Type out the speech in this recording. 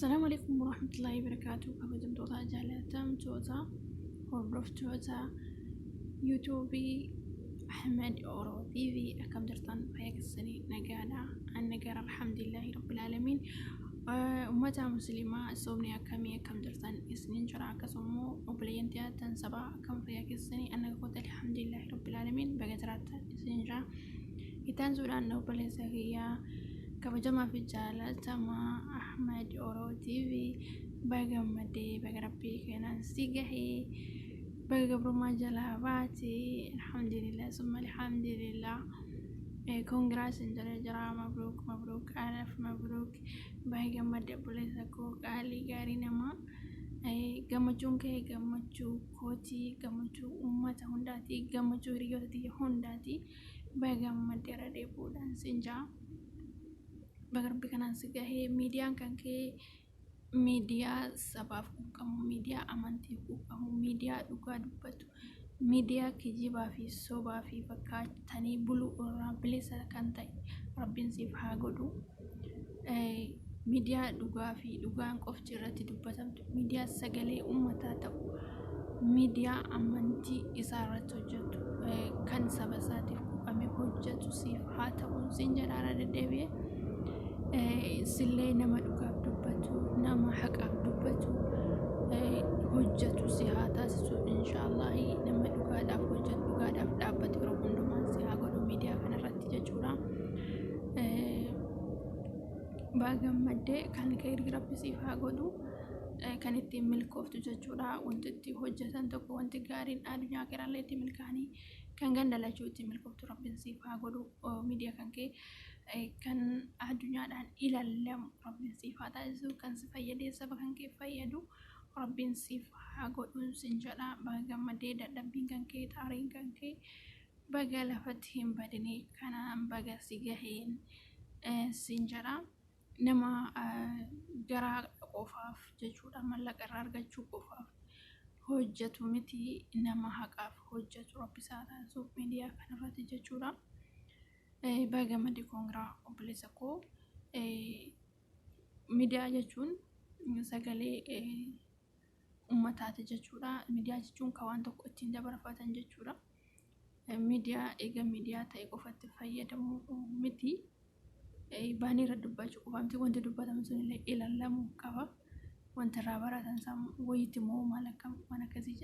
Asalaamu alaikum warahmatullahi wabarakaatuh. Kabajamtoota, jaalatamtoota, hordoftoota yuutuubii Ahmed Oro TV, akkam jirtan? Fayyaa keessanii? Nagaadha? An nagaara, alhamdulillahi rabbil aalamiin. Ummata musliimaa, soomni akkamii? Akkam jirtan isiniin jira. Akkasuma immoo obboleeyyan tiyaatan sabaa, akkam fayyaa keessanii? An naga koota, alhamdulillahi rabbil aalamiin. Baga jiraattan isiniin jira. Itti aansuudhaan obboleessa kiyyaa kabajamaa fi jaalatamaa Ahmed Oro TV, baga gammadee, baga rabbii keenaan si gahee, baga gabrummaa jalaa baate. Alhamdulillah, summa alhamdulillah. Congrats jedhee jira. Mabruuk, mabruuk, alaf mabruuk. Baga gammadde obboleessa koo qaalii gaarii namaa. Gammachuun kee gammachuu kootii, gammachuu uummata hundaati, gammachuu hiriyoota tiyya hundaati. Baga gammadde irra deebi'uudhaan siin jaa. Baga rabbi kanaan si gahee. Miidiyaan kan kee miidiyaa sabaaf quuqamu, miidiyaa amantiif quuqamu, miidiyaa dhugaa dubbatu, miidiyaa kijibaa fi sobaa fi fakkaatanii buluu irraa bilisa kan ta'e rabbiin siif haa godhu. Miidiyaa dhugaa fi dhugaan qofti irratti dubbatamtu, miidiyaa sagalee uummataa ta'u, miidiyaa amantii isaa irratti hojjetu, kan saba isaatiif quuqamee hojjetu siif haa ta'u siin jedha irra deddeebi'ee. Sillee nama dhugaaf dubbatu, nama haqaaf dubbatu, hojjetu si haa taasisu inshaallahi. Nama dhugaadhaaf hojjetu, dhugaadhaaf dhaabbatu yeroo hundumaa si haa godhu miidiyaa kanarratti jechuudha. Baga gammaddee. Kan kee rabbi siif haa godhu, kan ittiin milkooftu jechuudha. Wanti itti hojjetan tokko, wanti gaariin addunyaa keeraallee itti milkaa'anii kan ganda lachuu ittiin milkooftu rabbiin siif haa godhu. Miidiyaa kan kee kan addunyaadhaan ilaalamu rabbiin siif haa taasisu. Kan si fayyadee saba kan kee fayyadu rabbiin siif haa godhu sin jedha. Baga gammadee. Dadhabbiin kan kee, xaariin kan kee baga lafatti hin badinii, kanaan baga si gaheen sin jedha. Nama garaa qofaaf jechuudha, mallaqa irraa argachuu qofaaf hojjetu miti, nama haqaaf hojjetu rabbi isaa taasisu miidiyaa kanarratti jechuudha. Baga gammadee, congra obboleessa koo. Miidiyaa jechuun sagalee uummataati jechuudha. Miidiyaa jechuun kan waan tokko ittiin dabarfatan jechuudha. Miidiyaa eega miidiyaa ta'e qofatti fayyadamuu miti. Baanii irra dubbachuu qofa miti, wanti dubbatamu sunillee ilaalamuu qaba. Wanta irraa baratan wayiitti immoo maal akkam waan akkasii.